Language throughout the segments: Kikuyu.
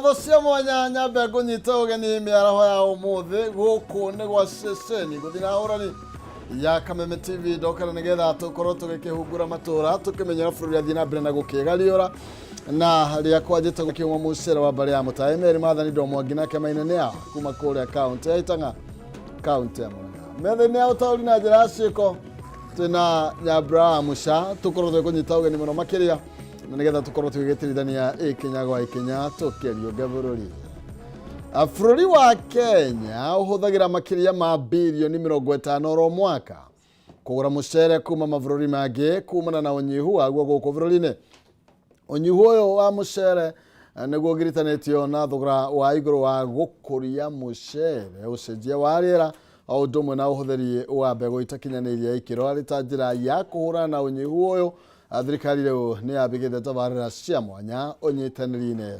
Ngatho cia mwanya nyambe ngũnyite ũgeni mĩaraho ya ũmũthĩ gũkũ nĩ gwa ceceni gũthiĩ na ũrani ya Kameme TV ndokana nĩgetha tũkorwo tũgĩkĩhungura matũra tũkĩmenyera bũrũri athiĩ na mbere na gũkĩgariũra na rĩakwa njĩtagwo kĩũma mũcere wa mbarĩ ya mũtae Mary Mathani Ndomwangi nake Maina nĩ kuma kũrĩa kaũntĩ ya Itang'a, kaũntĩ ya Murang'a. Metha-inĩ ya ũtaũri na njĩra ya ciĩko twĩna Nyambura Musa, tũkorwo twĩkũnyita ũgeni mũno makĩria na nĩgetha tũkorwo tũgĩgĩtirithania ikinya gwa ikinya tũkĩriũnge bũrũri. Bũrũri wa Kenya ũhũthagĩra makĩria ma birioni 50 oro mwaka kũgũra mũcere kuma mabũrũri mangĩ kumana na ũnyihu waguo gũkũ bũrũri-inĩ. Ũnyihu ũyũ wa mũcere nĩguo ũgiritanĩtio na thogora wa igũrũ wa gũkũria mũcere, ũcenjia wa rĩera o ũndũ ũmwe na ũhũthĩri wa mbegũ itakinyanĩirie ikĩro. Arĩ ta njĩra ya kũhũrana na ũnyihu ũyũ, thirikari rĩu nĩ yambĩkĩte tabarĩra cia mwanya ũnyitanĩri-inĩ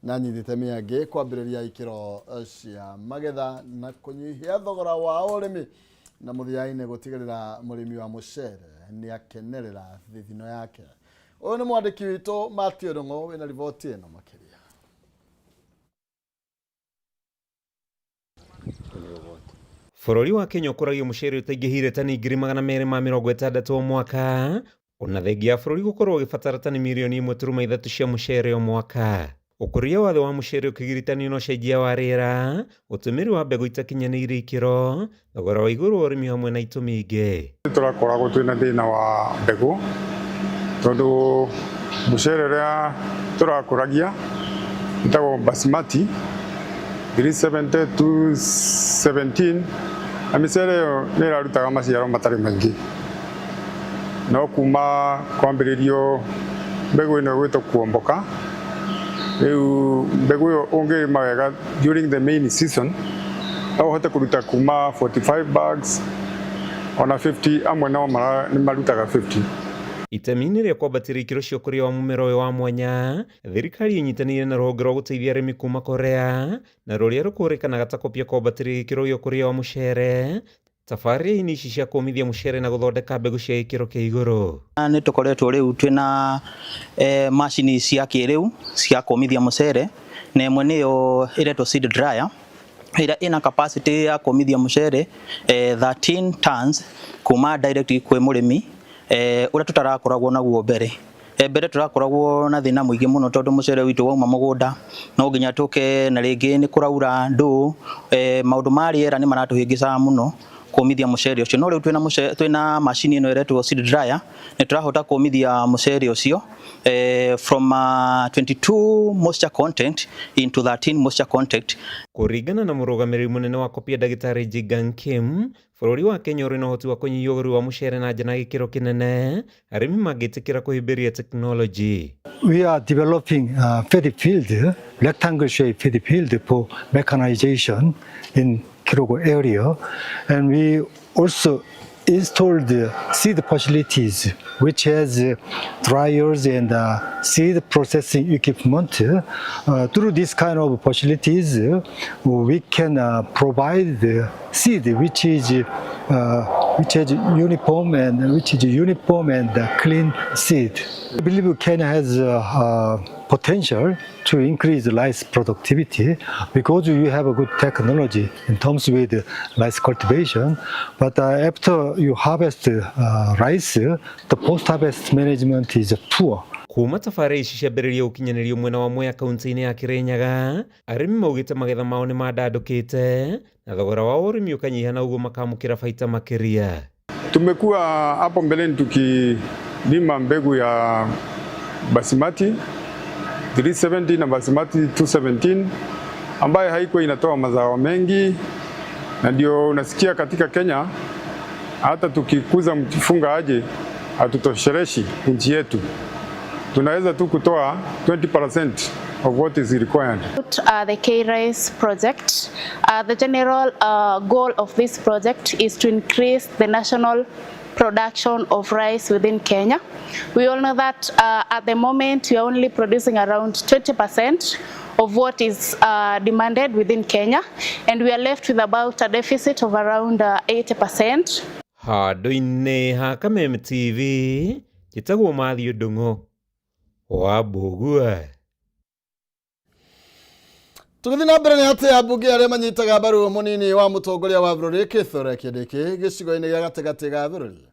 na nyitĩte mĩangĩ kwambĩrĩria ikĩro cia magetha na kũnyihia thogora wa ũrĩmi na mũthia-inĩ gũtigĩrĩra mũrĩmi wa mũcere nĩ akenerera thithino yake. Ũyũ nĩ mwandĩki witũ Matthew Ndung'u wĩna riboti ĩno makĩria. Bũrũri wa Kenya ũkũragia mũcere ũtaingĩhĩire tani 260,000 o mwaka, ona thengia ya bũrũri gũkorwo ũgĩbatara tani mirioni 1.3 cia mũcere o mwaka. Ũkũria wa thĩ wa mũcere ũkĩgiritanio na ũcenjia wa rĩera, ũtũmĩri wa mbegũ itakinyanĩirie ikĩro, thogora wa igũrũ wa ũrĩmi hamwe na itũmi ingĩ. Tũrakoragwo twĩna thĩna wa mbegũ tondũ mũcere ũrĩa tũrakũragia wĩtagwo basmati 370 217, na mĩcere ĩyo nĩ ĩrarutaga maciaro matarĩ maingĩ, no kuma kwambĩrĩrio mbegũ ĩno ĩgwĩtwo kuomboka, rĩu mbegũ ĩyo ũngĩrĩma wega during the main season no ũhote kũruta kuma 45 bags ona 50, amwe no nĩ marutaga 50. Itemi-inĩ rĩa kwambatĩria ikĩro cia ũkũria wa mũmera ũyũ wa mwanya, thirikari ĩnyitanĩire na rũhonge rwa gũteithia arĩmi kuma Korea na rũrĩa rũkũrĩkanaga ta Kopia kwambatĩria gĩkĩro gĩa ũkũria wa mũcere tabarĩra-inĩ ici cia kũmithia mũcere na gũthondeka mbegũ cia gĩkĩro kĩa igũrũ. Nĩ tũkoretwo rĩu twĩna macini cia kĩrĩu cia kũmithia mũcere, na ĩmwe nĩyo ĩretwo seed dryer ĩrĩa ĩna capacity ya kũmithia mũcere 13 tons kuma direct kwĩ mũrĩmi, ũrĩa tũtarakoragwo naguo mbere. Mbere tũrakoragwo na thĩna mũingĩ mũno tondũ mũcere witũ wauma mũgũnda no nginya tũke na rĩngĩ nĩ kũraura ndũ, maũndũ ma rĩera nĩ maratũhĩngĩcaga mũno kũmithia mũcere ũcio. No rĩu twĩna macini ĩno ĩretwo seed dryer, nĩ tũrahota kũmithia mũcere ũcio from 22 moisture content into 13 moisture content. Kũringana na mũrũgamĩrĩri mũnene wa Kopia Ndagĩtarĩ Jigang Kim, bũrũri wa Kenya ũrĩ na ũhoti wa kũnyihia ũgũri wa mũcere na nja na gĩkĩro kĩnene arĩmi mangĩtĩkĩra kũhĩmbĩria tekinoronjĩ. We are developing a paddy field, rectangle shaped paddy field for mechanization in Kirogo area, and we also installed seed facilities which has dryers and seed processing equipment. Through this kind of facilities, we can provide the seed which is uniform and clean seed. I believe Kenya has potential to increase rice productivity because you have a good technology in terms with rice cultivation. But after you harvest rice, the post-harvest management is poor. Kuma tabarĩra ici ciambĩrĩria gũkinyanĩrio mwena wa Mwea kaunti-inĩ ya Kirinyaga, arĩmi maugĩte magetha mao nĩ mandandũkĩte na thogora wa ũrĩmi ũkanyiha na ũguo makamũkĩra baita makĩria. Tumekuwa hapo mbeleni tukilima mbegu ya basmati 370 na basmati 217 ambayo haikuwa inatoa mazao mengi, na ndio unasikia katika Kenya hata tukikuza mfunga aje hatutoshereshi nchi yetu, tunaweza tu kutoa 20% of what is required. The K-Rice project. The general goal of this project is to increase the national production of rice within Kenya. We all know that at the moment we are only producing around 20% of what is demanded within Kenya, and we are left with about a deficit of around 80%. Handũ-inĩ ha Kameme TV njĩtagwo Matthew Ndung'u wa Mbũgua. Tũgĩthiĩ na mbere nĩ atĩ ambunge arĩa manyitaga mbaru mũnini wa mũtongoria wa bũrũri Kithure Kindiki gĩcigo-inĩ gĩa gatagatĩ ga bũrũri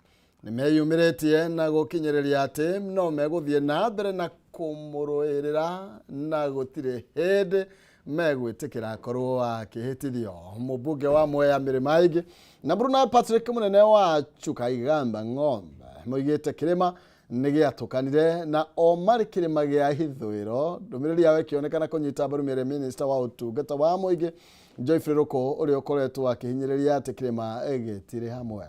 nĩ meyumĩrĩtie na gũkinyĩrĩria atĩ no megũthiĩ na mbere na kũmũrũĩrĩra na gũtirĩ hĩndĩ megwĩtĩkĩra akorwo akĩhĩtithio. Mũmbunge wa Mwea Mĩrĩma ĩngĩ na mũruna Patrick mũnene wa Chuka Igamba Ng'ombe moigĩte kĩrĩma nĩ gĩatũkanire na o marĩ kĩrĩma gĩa ithũĩro. Ndũmĩrĩri yao ĩkĩonekana kũnyita mbaru mĩario minista wa ũtungata wa mũingĩ Geoffrey Ruku ũrĩa ũkoretwo akĩhinyĩrĩria atĩ kĩrĩma gĩtirĩ hamwe.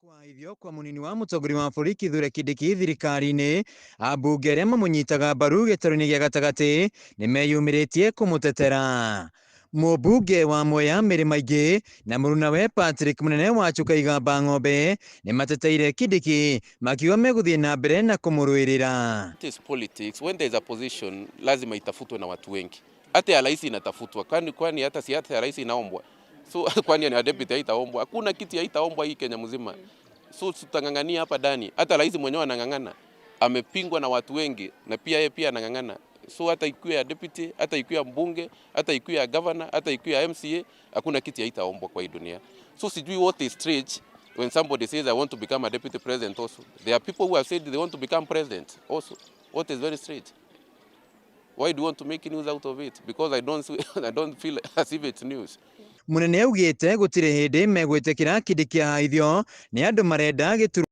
Kwaithio kwa munini wa mutongoria wa bũrũri Kithure Kindiki thirikari-inĩ, ambunge arĩa mamũnyitaga mbaru gĩtarũ-inĩ gĩa gatagatĩ nĩmeyumĩrĩtie kũmũtetera. Mũmbunge wa Mwea Mĩrĩma Ingĩ na mũrunawe Patrick Mũnene wa Chuka Igamba Ng'ombe nĩmateteire Kindiki makiuga megũthiĩ na mbere na kũmũrũĩrĩra. It is politics. When there is a position, lazima itafutwe na watu wengi. Hata ya rais inatafutwa. Kwani hata si hata ya rais inaombwa? So kwani ya deputy haitaombwa? Hakuna kiti haitaombwa hii Kenya mzima. So tutang'ang'ania hapa ndani. Hata rais mwenyewe anang'ang'ana. Amepingwa na watu wengi na pia yeye pia anang'ang'ana. So hata ikiwa ya deputy, hata ikiwa ya mbunge, hata ikiwa ya governor, hata ikiwa ya MCA, hakuna kiti haitaombwa kwa hii dunia. So sijui what is strange when somebody says, "I want to become a deputy president also." There are people who have said they want to become president also. What is very strange? Why do you want to make news out of it? Because I don't feel as if it's news. Munene augĩte gũtirĩ hĩndĩ megwĩtĩkĩra Kindiki ahaithio nĩ andũ marenda gĩturwa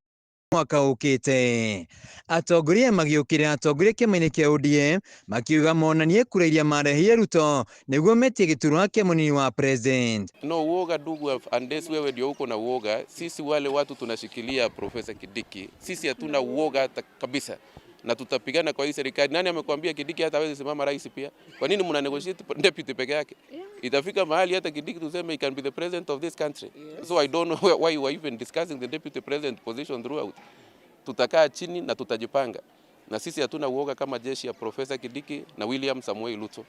mwaka ũkĩte. Atongoria magĩũkĩrĩra atongoria kĩama-inĩ kĩa ODM makiuga monanie kura iria marehire Ruto nĩguo metie gĩturwa kĩa mũnini wa president. No uoga ndugu, unless wewe ndio uko na uoga. Sisi wale watu tunashikilia Profesa Kindiki, sisi hatuna uoga hata kabisa na tutapigana kwa hii serikali. Nani amekwambia Kindiki hata hawezi simama rais pia? Kwa nini mna negotiate deputy peke yake? Itafika mahali hata Kindiki tuseme he can be the president of this country. So I don't know why you are even discussing the deputy president position throughout. Tutakaa chini na tutajipanga, na sisi hatuna uoga kama jeshi ya Profesa Kindiki na William Samoei Ruto.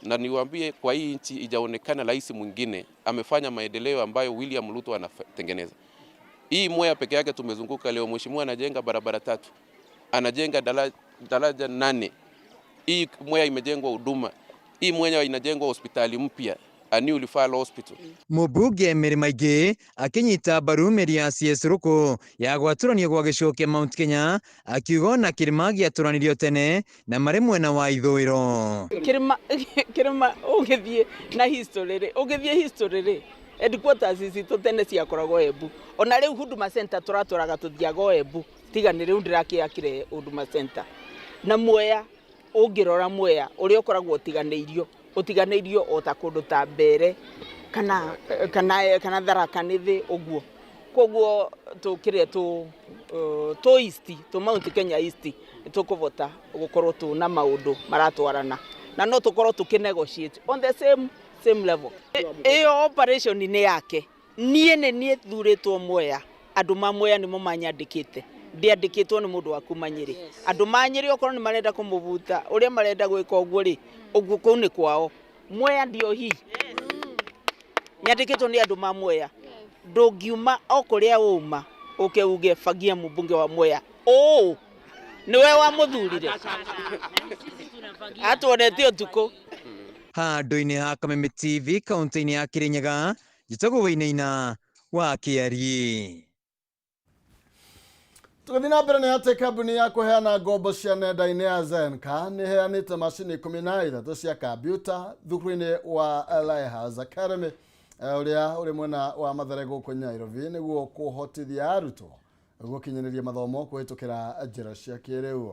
Na niwaambie, kwa hii nchi ijaonekana rais mwingine amefanya maendeleo ambayo William Ruto anatengeneza. Hii Mwea peke yake tumezunguka leo, mheshimiwa anajenga barabara tatu, anajenga daraja nane. Hii Mwea imejengwa huduma, hii Mwea inajengwa hospitali mpya, a new referral hospital. Mũmbunge Mĩrĩma Ingĩ akĩnyita mbaru mĩri ya CS Ruku ya gwatũranio gwa gĩcigo kĩa Mount Kenya, akiuga ona kĩrĩma gĩatũranirio tene na marĩ mwena wa ithũĩro. Kĩrĩma ũgĩthiĩ na history rĩ, ũgĩthiĩ history rĩ, headquarters citũ tene ciakoragwo Embu. Ona rĩu Huduma Center tũratwaraga, tũthiaga o Embu, tiga nĩ rĩu ndĩrakĩakire Huduma Center. Na Mwea, ũngĩrora Mwea ũrĩa ũkoragwo ũtiganĩirio, ũtiganĩirio o ta kũndũ ta Mbere kana Tharaka Nithi ũguo. Koguo tũkĩrĩa tũ east, tũ Mount Kenya East, nĩ tũkũbota gũkorwo tũna maũndũ maratwarana na no tũkorwo tũkĩ negotiate on the same level. Ĩyo operation nĩ yake. Niĩ nĩ niĩ thurĩtwo Mwea, andũ ma Mwea nĩmo manyandĩkĩte, ndiandĩkĩtwo nĩ mũndũ wa kuma Nyĩrĩ. Andũ ma Nyĩrĩ okorwo nĩ marenda kũmũbuta ũrĩa marenda gwĩka ũguo rĩ, ũguo kũu nĩ kwao. Mwea ndio hii nyandĩkĩtwo nĩ andũ ma Mwea. Ndũngiuma o kũrĩa ũma ũke uge fagia mũmbunge wa Mwea ũũ nĩwe wamũthurire, atuonete ũtukũ. Handũ-inĩ ha Kameme TV kaunti-inĩ ya Kirinyaga, njĩtagwo Wainaina wa Kĩariĩ. Tũgĩthiĩ na mbere nĩ atĩ kambuni ya kũheana ngombo cia nenda-inĩ ya Zenka nĩ ĩheanĩte macini 13 cia kambiuta thukuru-inĩ wa Lighthouse Academy ũrĩa ũrĩ mwena wa Mathare gũkũ Nairobi nĩguo kũhotithia arutwo gũkinyanĩria mathomo kũhĩtũkĩra njĩra cia kĩrĩu.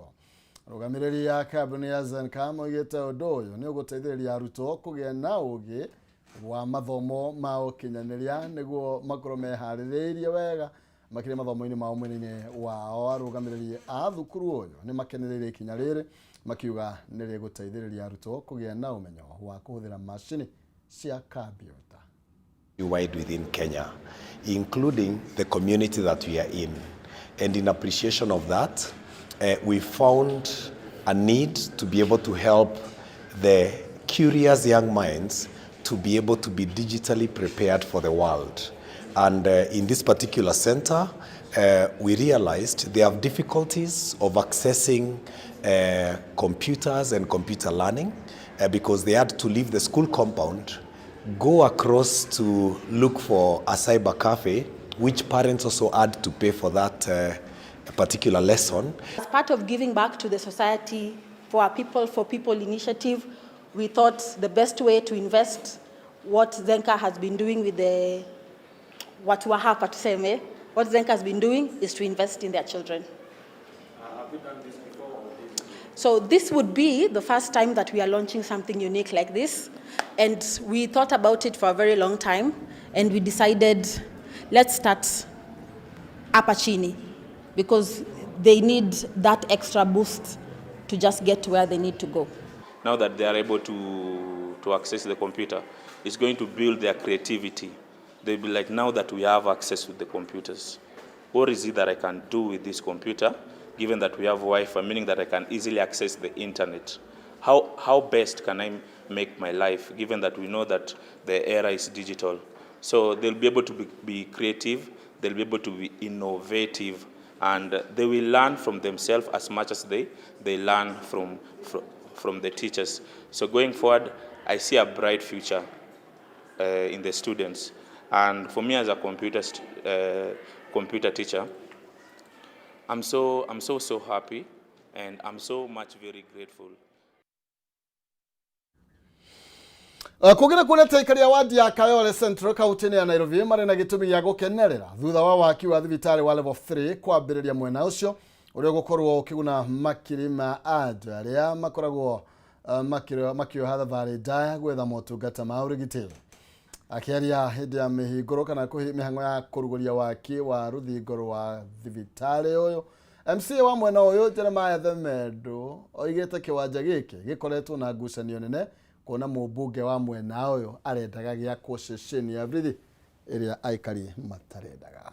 Arũgamĩrĩri ya kambuni ya Zenka moigĩte ũndũ ũyũ nĩ ũgũteithĩrĩria arutwo kũgĩa na ũgĩ wa mathomo ma ũkinyanĩria nĩguo makorwo meharĩrĩirie wega makĩria mathomo-inĩ mao mwena-inĩ wao. Arũgamĩrĩri a thukuru ũyũ nĩ makenereire ikinya rĩrĩ makiuga nĩ rĩgũteithĩrĩria arutwo kũgĩa na ũmenyo wa kũhũthĩra macini cia kambiuta. Wide within Kenya, including the community that we are in. And in appreciation of that, we found a need to be able to help the curious young minds to be able to be digitally prepared for the world. And in this particular center, we realized they have difficulties of accessing computers and computer learning because they had to leave the school compound, go across to look for a cyber cafe, which parents also had to pay for that particular lesson. As part of giving back to the society for our People for People initiative, we thought the best way to invest what Zenka has been doing with the watu wa hapa tuseme, what Zenka has been doing is to invest in their children. So this would be the first time that we are launching something unique like this. And we thought about it for a very long time, and we decided, let's start hapa chini, because they need that extra boost to just get to where they need to go. Now that they are able to access the computer, it's going to build their creativity. They'll be like, now that we have access to the computers, what is it that I can do with this computer, given that we have Wi-Fi, meaning that I can easily access the internet? How best can I make my life, given that we know that the era is digital? So they'll be able to be creative, they'll be able to be innovative, and they will learn from themselves as much as they learn from the teachers. So going forward, I see a bright future in the students. And for me as a computer teacher, I'm so happy, and I'm so much very grateful. Kũgĩra kuonete aikari a wadi ya Kayole Central kaunti-inĩ ya Nairobi marĩ na gĩtũmi gĩa gũkenerera thutha wa waki wa thibitarĩ wa level 3 kwambĩrĩria mwena ũcio ũrĩa ũgũkorwo ũkĩguna makiri ma andũ arĩa makoragwo makĩoha thabarĩ ndaya gwetha motungata ma ũrigitĩri. Akĩaria hĩndĩ ya mĩhingũro kana mĩhang'o ya kũrugũria waki wa rũthingo rwa thibitarĩ ũyũ, MCA wa mwena ũyũ Jeremiah Themendo oigĩte kĩwanja gĩkĩ gĩkoretwo na ngucanio nene kuona mũmbunge wa mwena ũyũ arendaga gĩakwo ceceni ya borithi ĩrĩa aikari matarendaga.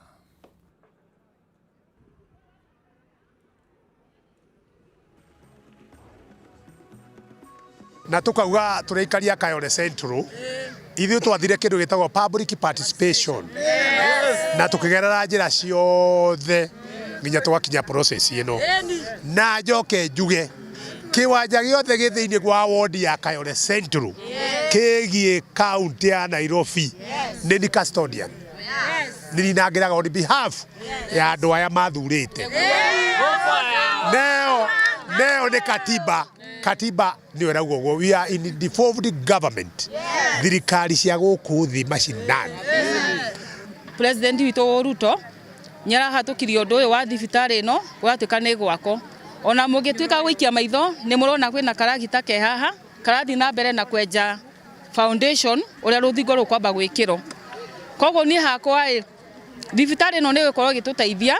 Na tukauga tũrĩikaria Kayole Central ithuĩ twathire kĩndũ gĩtagwo public participation na tũkĩgerera njĩra ciothe nginya tũgakinya process ĩno. Na njoke njuge kĩwanja gĩothe gĩ thĩinĩ wa ward ya Kayole Central kĩgiĩ county ya Nairobi nĩ ni custodian nĩ ninangĩraga on behalf ya andũ aya mathurĩte. Neo nĩ katiba. Katiba nĩyo ĩrauga ũguo, we are in devolved government, thirikari cia gũkũ thĩ macinani. President witũ Ruto nĩarahatũkirie ũndũ ũyũ wa thibitarĩ ĩno ũratuĩka nĩ gwakwo. Ona mũngĩtuĩka gũikia maitho nĩ mũrona kwĩna karagita ke haha karathiĩ na mbere na kwenja foundation ũrĩa rũthingo rũkwamba gwĩkĩrwo. Koguo niĩ hakwa ĩ thibitarĩ ĩno nĩ ĩgũkorwo ĩgĩtũteithia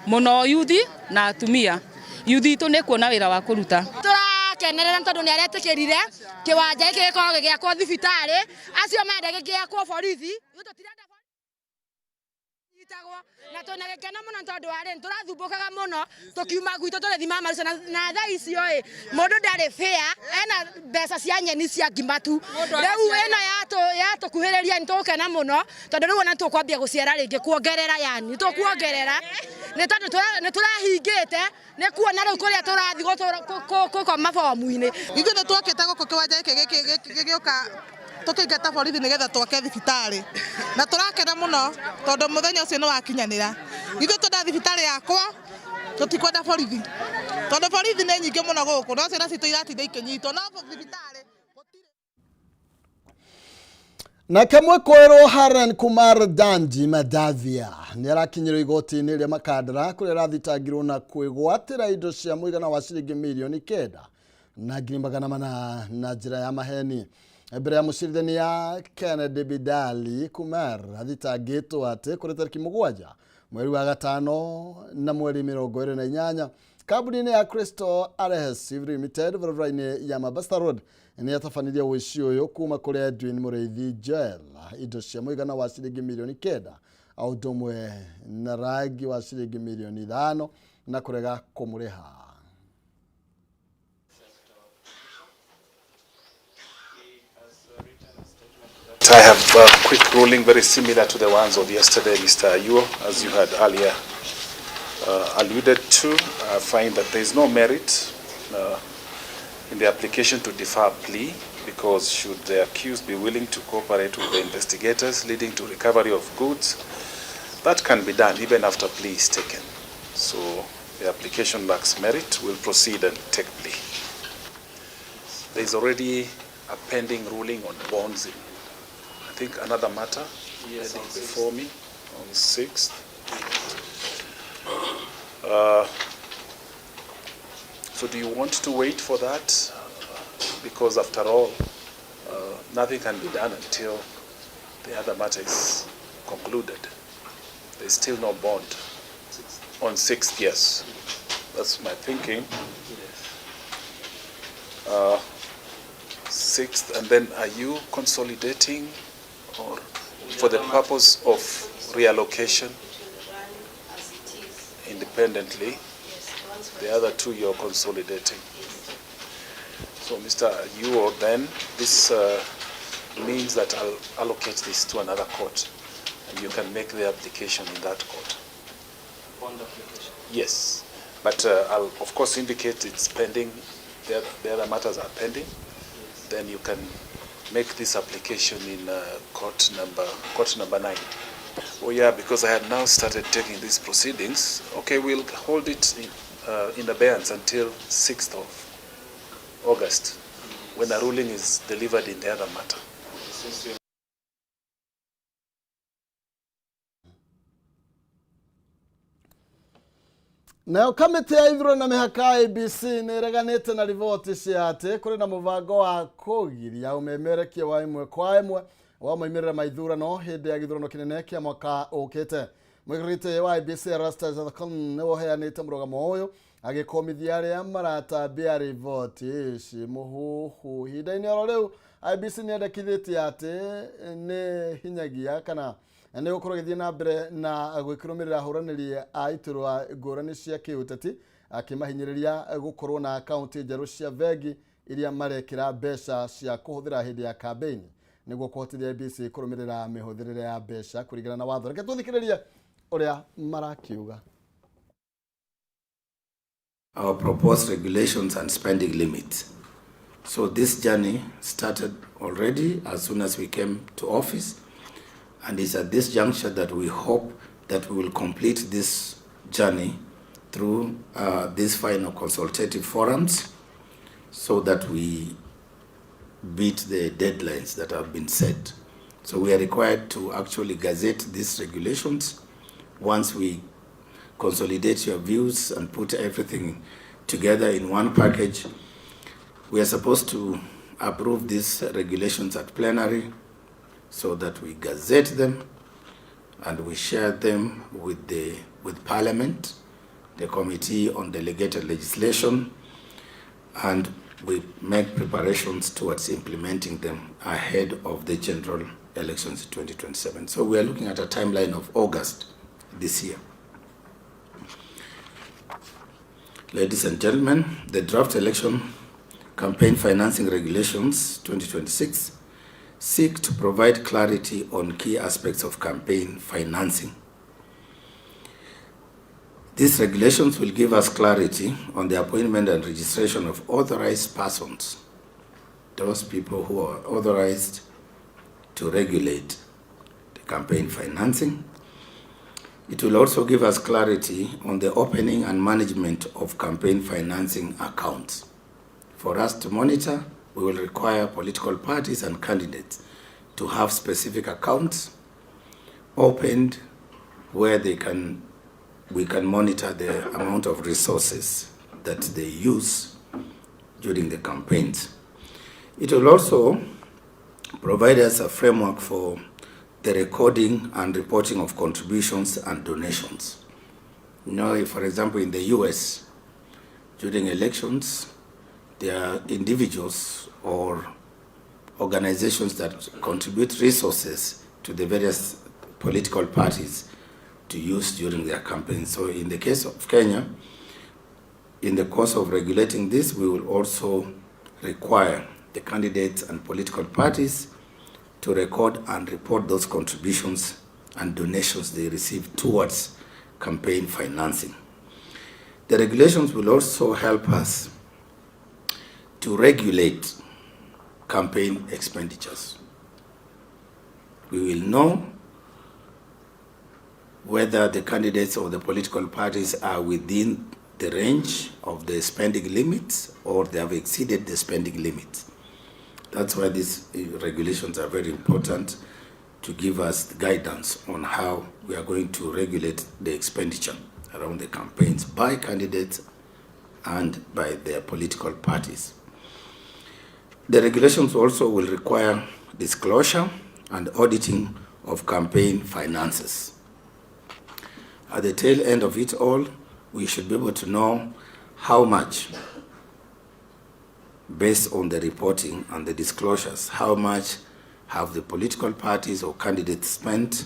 mũno yuthi na atumia. Yuthi itũ nĩ kuona wĩra wa kũruta. Tũrakenerera tondũ nĩ aretĩkĩrire kĩwanja gĩkĩ gĩkorwo gĩgĩakwo thibitarĩ, acio menda gĩkĩakwo borithi, ithuĩ tũtirenda itagwo na twĩna gĩkeno mũno tondũ wa rĩ tũrathumbũkaga mũno tũkiuma gwitũ tũgĩthiĩ Mama Lucy na thaa icio ĩ mũndũ ndarĩ fair, ena mbeca cia nyeni cia ngima tu. Rĩu ĩno yatũkuhĩrĩria nĩ tũgũkena mũno tondũ rĩu ona tũkwambia gũciara rĩngĩ kuongerera, yani tũkuongerera nĩ tondũ nĩ tũrahingĩte nĩ kuona rĩu kũrĩa tũrathiĩ gũkoma bomu-inĩ. Ithuĩ nĩ twakĩte gũkũ kĩwanja gĩkĩ gĩgĩũka tũkĩingata borithi nĩgetha twake thibitarĩ na tũrakena mũno tondũ mũthenya ũcio nĩ wakinyanĩra. Ithuĩ twenda thibitarĩ yakwa, tũtikwenda borithi tondũ borithi nĩ nyingĩ mũno gũkũ, no ciana citũ iratinda ikĩnyitwo no thibitarĩ. Nake mwĩkũĩrwo Haren Kumar Danji Madavia nĩ arakinyĩrwo igoti-inĩ rĩa Makandara kũrĩa arathitangirwo na kwĩgwatĩra indo cia mũigana wa ciringi mirioni 9 na 400,000 na njĩra ya maheni. Mbere ya mũcirithania Kennedy Bidali, Kumar athitangĩtwo atĩ kũrĩ tarĩki 7 mweri wa 5 na mweri 28 kambuni-inĩ ya Crystal Adhesive Limited barabara-inĩ ya Mabasta Road nĩ atabanirie ũici ũyũ kuma kũrĩ Edwin Mũrĩithi Joel indo cia mũigana wa ciringi mirioni 9 o ũndũ ũmwe na rangi wa ciringi mirioni 5 na kũrega kũmũrĩha. I have a quick ruling very similar to the ones of yesterday, Mr. Ayuo, as you had earlier alluded to. I find that there is no merit in the application to defer plea, because should the accused be willing to cooperate with the investigators leading to recovery of goods, that can be done even after plea is taken. So the application lacks merit. We'll proceed and take plea. There is already a pending ruling on bonds in, I think, another matter Yes, pending on 6th. before me on 6th. So do you want to wait for that? Because after all, nothing can be done until the other matter is concluded. There's still no bond. On 6th, yes. That's my thinking. 6th, and then are you consolidating or for the purpose of reallocation independently? The other two you're consolidating. So, Mr. Ayuo, then this means that I'll allocate this to another court, and you can make the application in that court. Bond application. Yes, but I'll of course indicate it's pending. The other matters are pending. Yes. Then you can make this application in court number 9. Oh yeah, because I had now started taking these proceedings. Okay, we'll hold it in abeyance until 6th of August, when a ruling is delivered in the other matter. Nayo kamĩtĩ ya ithurano na mĩhaka IEBC nĩ ĩreganĩte na riboti cia atĩ kũrĩ na mũbango wa kũgiria ũmemerekia wa ĩmwe kwa ĩmwe wa moimĩrĩra ma ithurano hĩndĩ ya gĩthurano kĩnene kĩa mwaka ũkĩte. Mũikarĩri wa IEBC Erastus Ethekon nĩwe ũheanĩte mũrũgamo ũyũ agĩkũmithia arĩa maratambia riboti ici mũhuhu. Ihinda-inĩ oro rĩu IEBC nĩ yendekithĩtie atĩ nĩ hinyagia kana nĩ gũkorwo gĩthiĩ na mbere na gwĩkĩrũmĩrĩra ahũranĩri a iturwa ngũrani cia kĩũteti, akĩmahinyĩrĩria gũkorwo na akaunti njerũ cia bengi iria marekĩra mbeca cia kũhũthĩra hĩndĩ ya kambĩini nĩguo kũhotithia IEBC kũrũmĩrĩra mĩhũthĩrĩre ya mbeca kũringana na watho. Reke tũthikĩrĩrie ũrĩa marakiuga. Our proposed regulations and spending limits. So this journey started already as soon as we came to office, and it's at this juncture that we hope that we will complete this journey through these final consultative forums so that we beat the deadlines that have been set. So we are required to actually gazette these regulations once we consolidate your views and put everything together in one package. We are supposed to approve these regulations at plenary so that we gazette them and we share them with Parliament, the Committee on Delegated Legislation, and we make preparations towards implementing them ahead of the general elections in 2027. So we are looking at a timeline of August this year. Ladies and gentlemen, the draft election campaign financing regulations 2026 seek to provide clarity on key aspects of campaign financing. These regulations will give us clarity on the appointment and registration of authorized persons, those people who are authorized to regulate the campaign financing. It will also give us clarity on the opening and management of campaign financing accounts. For us to monitor, we will require political parties and candidates to have specific accounts opened where we can monitor the amount of resources that they use during the campaigns. It will also provide us a framework for the recording and reporting of contributions and donations. You know, if, for example, in the US, during elections, there are individuals or organizations that contribute resources to the various political parties to use during their campaigns. So in the case of Kenya, in the course of regulating this, we will also require the candidates and political parties to record and report those contributions and donations they receive towards campaign financing. The regulations will also help us to regulate campaign expenditures. We will know whether the candidates of the political parties are within the range of the spending limits or they have exceeded the spending limits. That's why these regulations are very important to give us guidance on how we are going to regulate the expenditure around the campaigns by candidates and by their political parties. The regulations also will require disclosure and auditing of campaign finances. At the tail end of it all, we should be able to know how much, based on the reporting and the disclosures, how much have the political parties or candidates spent,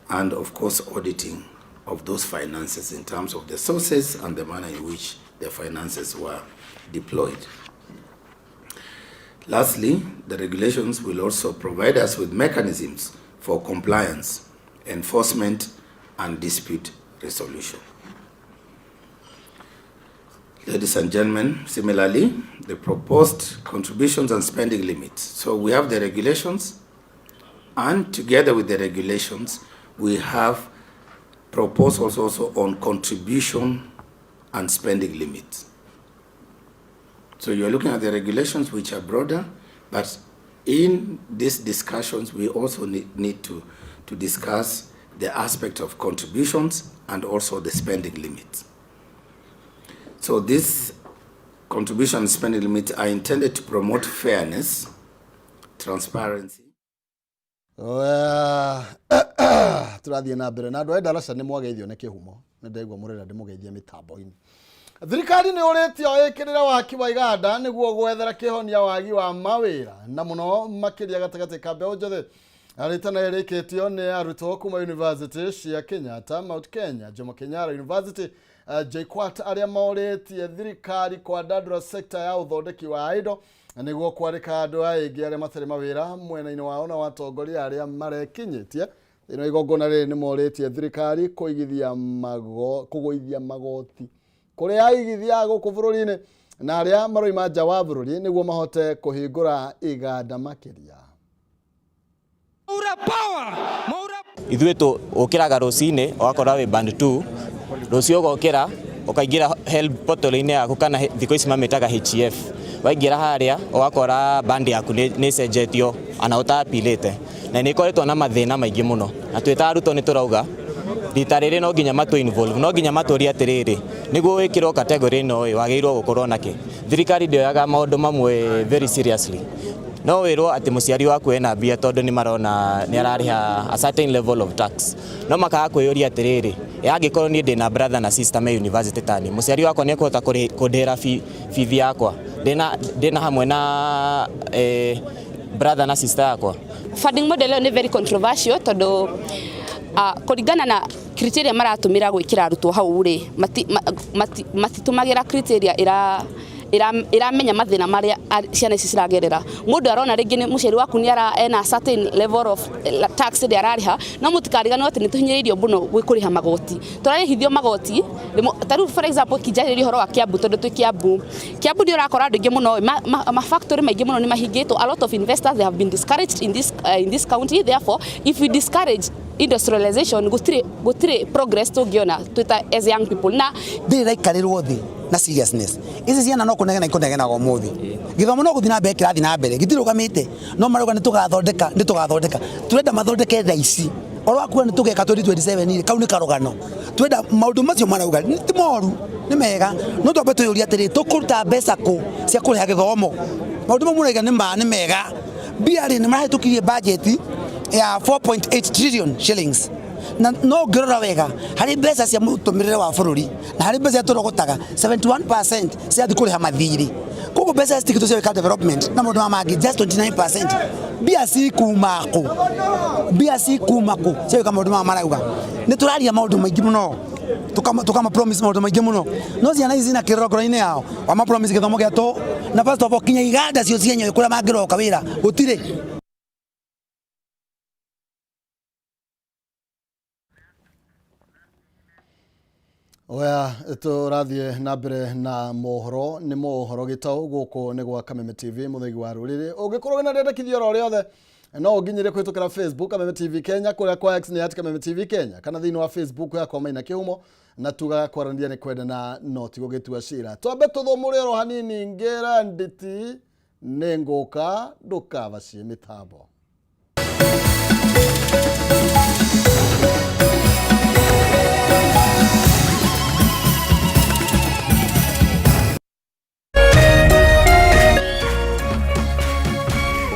and of course auditing of those finances in terms of the sources and the manner in which the finances were deployed. Lastly, the regulations will also provide us with mechanisms for compliance, enforcement, and dispute resolution. Ladies and gentlemen, similarly, the proposed contributions and spending limits. So we have the regulations, and together with the regulations, we have proposals also on contribution and spending limits. So you're looking at the regulations, which are broader, but in these discussions, we also need to discuss the aspect of contributions and also the spending limits. So these contribution and spending limits are intended to promote fairness, transparency. Tũrathiĩ na mbere na andũ a ndaraca nĩ mwageithio nĩ kĩhumo nĩ ndaigua mũrera ndĩmũgeithie mĩtambo-inĩ. Thirikari nĩ ũrĩtio ĩkĩrĩre waki wa iganda nĩguo gwethera kĩhonia wagi wa mawĩra na mũno makĩria gatagatĩ ka mbeũ njĩthĩ. Rĩtana rĩrĩkĩtio nĩ arutwo kuma university cia Kenyatta, Mount Kenya, Jomo Kenyatta University, JKUAT arĩa morĩtie thirikari kwandandũra sekta ya ũthondeki wa indo nĩguo kwarĩka andũ aingĩ arĩa matarĩ mawĩra mwena-inĩ wao na watongoria arĩa marekinyĩtie. Thĩinĩ wa igongona rĩrĩ nĩ morĩtie thirikari kũigithia kũgũithia magoti kũrĩ aigithia gũkũ bũrũri-inĩ na arĩa maroima nja wa bũrũri nĩguo mahote kũhingũra iganda makĩria. Ithuĩ tũkĩraga rũcinĩ ũgakora wĩ band 2, rũciũ ũgokĩra ũkaingĩra HELB portal-inĩ yaku kana thikũ ici mamĩtaga HEF, waingĩra harĩa ũgakora band yaku nĩ ĩcenjetio ona ũta-appealĩte, na nĩ ĩkoretwo na mathĩna maingĩ mũno, na twĩ ta arutwo nĩ tũrauga rita rĩrĩ no nginya matũ involve, no nginya matũrie atĩrĩrĩ, nĩguo wĩkĩrwo category ĩno ĩ wagĩrĩirwo gũkorwo nakĩ. Thirikari ndĩoyaga maũndũ mamwe very seriously. No wĩrwo atĩ mũciari waku ena mbia tondũ nĩ marona nĩ ararĩha a certain level of tax, no makaga kwĩyũria atĩrĩrĩ, angĩkorwo niĩ ndĩna brother na sister me university tani, mũciari wakwa nĩ ekũhota kũndĩhĩra bithi yakwa, ndĩna hamwe na brother na sister yakwa. Funding model ĩyo nĩ very controversial tondũ kũringana na criteria maratũmĩra gwĩkĩra arutwo hau rĩ, matitũmagĩra criteria iramenya mathĩna marĩa ciana ici ciragerera. Mũndũ arona rĩngĩ nĩ mũciari waku nĩ ara ena certain level of tax ĩrĩa ararĩha, no mũtikariganĩrwo atĩ nĩ tũhinyĩrĩirio mũno gwĩ kũrĩha magoti. Tũrarĩhithio magoti, ta rĩu for example kĩnjarĩria ũhoro wa Kiambu tondũ twĩ Kiambu. Kiambu nĩ ũrakora andũ aingĩ mũno, ma factory maingĩ mũno nĩ mahingĩtwo. A lot of investors, they have been discouraged in this county. Therefore, if we discourage industrialization, gũtirĩ progress tũngĩona twĩ as young people. Na ndĩrĩ ĩraikarĩrwo thĩ na seriousness. Ici ciana no kũnegena ikũnegenaga ũmũthĩ, gĩthomo no gũthiĩ na mbere kĩrathiĩ na mbere gĩtirũgamĩte, no marauga nĩ tũgathondeka, nĩ tũgathondeka. Turenda mathondeke thaa ici oro wakuga nĩ tũgeka 2027 rĩ, kau nĩ karũgano. Twenda maũndũ macio marauga ti moru, nĩ mega, no twambe twĩyũrie atĩrĩ, tũkũruta mbeca kũ cia kũrĩha gĩthomo? Maũndũ mau marauga nĩ ma, nĩ mega. Mbia rĩ, nĩ marahĩtũkirie budget ya 4.8 trillion shillings, na no ngĩrora wega harĩ mbeca cia mũtũmĩrĩre wa bũrũri na harĩ mbeca tũrogotaga 71% cirathiĩ kũrĩha mathirĩ, koguo mbeca citigĩtwo cia gwĩka development na maũndũ maya mangĩ just 29%. Mbia cikuma kũ? Mbia cikuma kũ cia gwĩka maũndũ maya marauga? Nĩ tũraria maũndũ maingĩ mũno, tukama promise maũndũ maingĩ mũno, no ciana ici cina kĩrĩro ngoro-inĩ yao, wama promise gĩthomo gĩa tũhũ, na first of all kinya iganda cio cienyewe kũrĩa mangĩroka wĩra gũtirĩ. Oya tũrathiĩ na mbere na mohoro nĩ mohoro gĩtaũ gũkũ nĩ gwa Kameme TV mũthegi wa rũrĩrĩ. Ũngĩkorwo wĩna rĩendekithia oro rĩothe no ũnginyĩre kũhĩtũkĩra Facebook Kameme TV Kenya, kũrĩa kwa X nĩ at Kameme TV Kenya, kana thĩinĩ wa Facebook yakwa Maina Kĩhumo, na tugaga kwaranĩria nĩ kwendana no ti gũgĩtua cira. Twambe tũthũmũre oro hanini ngĩra nditi nĩ ngũka ndũkabacie mĩtambo.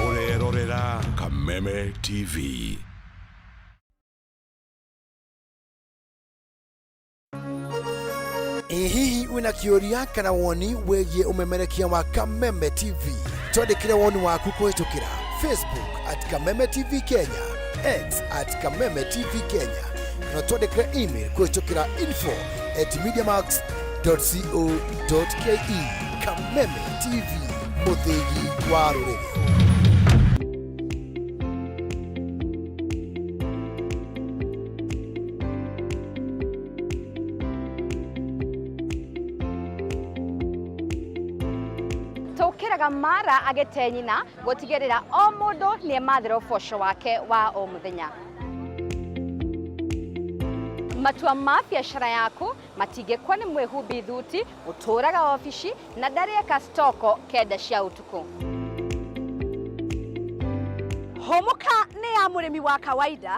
Ũrerorera Kameme TV. Ĩ hihi wĩna kĩũria kana woni wĩgiĩ ũmemerekia wa Kameme TV? Twandĩkĩre woni waku kũhĩtũkĩra Facebook at Kameme TV Kenya, X at Kameme TV Kenya, kana twandĩkĩre email kũhĩtũkĩra info at mediamax.co.ke. Kameme TV, mũthĩgi wa rũrĩrĩ. Tũkĩraga mara agĩte nyina gũtigĩrĩra o mũndũ nĩ emathĩra ũboco wake wa o mũthenya. Matua ma biacara yaku matingĩkwo nĩ mwĩhumbi thuti ũtũraga obici na ndarĩeka stoko kenda cia ũtukũ. Hũmũka nĩ ya mũrĩmi wa kawaida.